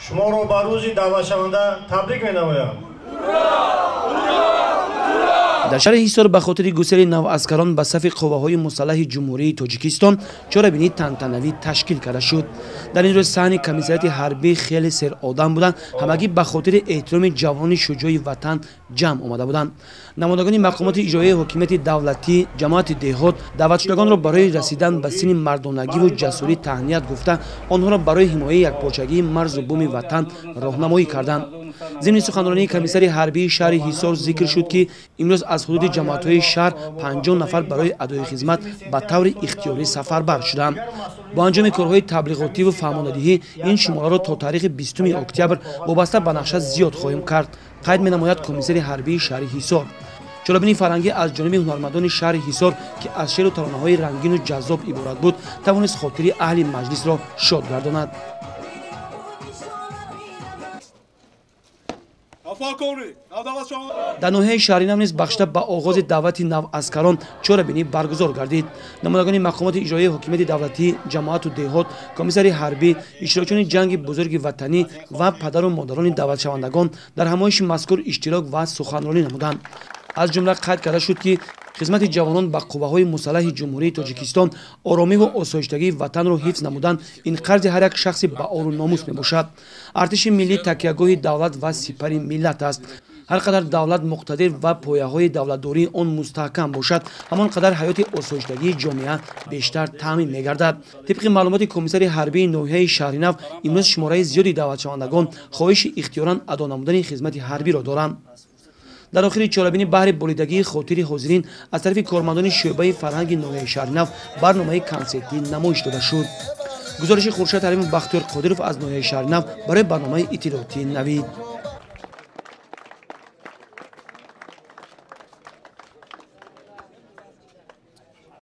Шуморо ба рӯзи даъватшаванда табрик менамоям. Дар шаҳри Ҳисор ба хотири гусели наваскарон ба сафи қувваҳои мусаллаҳи Ҷумҳурии Тоҷикистон чорабинии тантанавӣ ташкил карда шуд. Дар ин рӯз саҳни комиссариати ҳарбӣ хеле серодам буданд, ҳамагӣ ба хотири эҳтироми ҷавонони шуҷои ватан ҷамъ омада буданд. Намояндагони мақомоти иҷроияи ҳокимияти давлатӣ, ҷамоати деҳот даъватшудагонро барои расидан ба синни мардонагиву ҷасурӣ таҳният гуфта, онҳоро барои ҳимояи якпорчагии марзу буми ватан роҳнамоӣ карданд. Зимни суханронии комиссари ҳарбии шаҳри Ҳисор зикр шуд, ки имрӯз аз ҳудуди ҷамоатҳои шаҳр 50 нафар барои адои хизмат ба таври ихтиёрӣ сафарбар шуданд. Бо анҷоми корҳои таблиғотиву фаҳмонадиҳӣ ин шумораро то таърихи 20 октябр вобаста ба нақша зиёд хоҳем кард, қайд менамояд комиссари ҳарбии шаҳри Ҳисор. Чорабинии фарҳангӣ аз ҷониби ҳунармандони шаҳри Ҳисор, ки аз шеъру таронаҳои рангину ҷаззоб иборат буд, тавонист хотири аҳли маҷлисро шод гардонад. Дар ноҳияи Шаҳринав низ бахшида ба оғози даъвати наваскарон чорабинӣ баргузор гардид. Намояндагони мақомоти иҷроияи ҳокимияти давлатӣ, ҷамоату деҳот, комиссари ҳарбӣ, иштирокчиёни ҷанги бузурги ватанӣ ва падару модарони даъватшавандагон дар ҳамоиши мазкур иштирок ва суханронӣ намуданд. Аз ҷумла қайд карда шуд, ки хизмати ҷавонон ба қувваҳои мусаллаҳи Ҷумҳурии Тоҷикистон, оромиву осоиштагии ватанро ҳифз намудан ин қарзи ҳар як шахси ба ору номус мебошад. Артиши миллӣ такягоҳи давлат ва сипари миллат аст. Ҳар қадар давлат муқтадир ва пояҳои давлатдории он мустаҳкам бошад, ҳамон қадар ҳаёти осоиштагии ҷомеа бештар таъмин мегардад. Тибқи маълумоти комиссари ҳарбии ноҳияи Шаҳринав, имрӯз шумораи зиёди даъватшавандагон хоҳиши ихтиёран адо намудани хизмати ҳарбиро доранд. Дар охири чорабинӣ баҳри болидагии хотири ҳозирин аз тарафи кормандони шӯъбаи фарҳанги ноҳияи Шаҳринав барномаи консертӣ намоиш дода шуд. Гузориши Хуршед Ҳалимов, Бахтиёр Қодиров аз ноҳияи Шаҳринав барои барномаи иттилоотии Навид.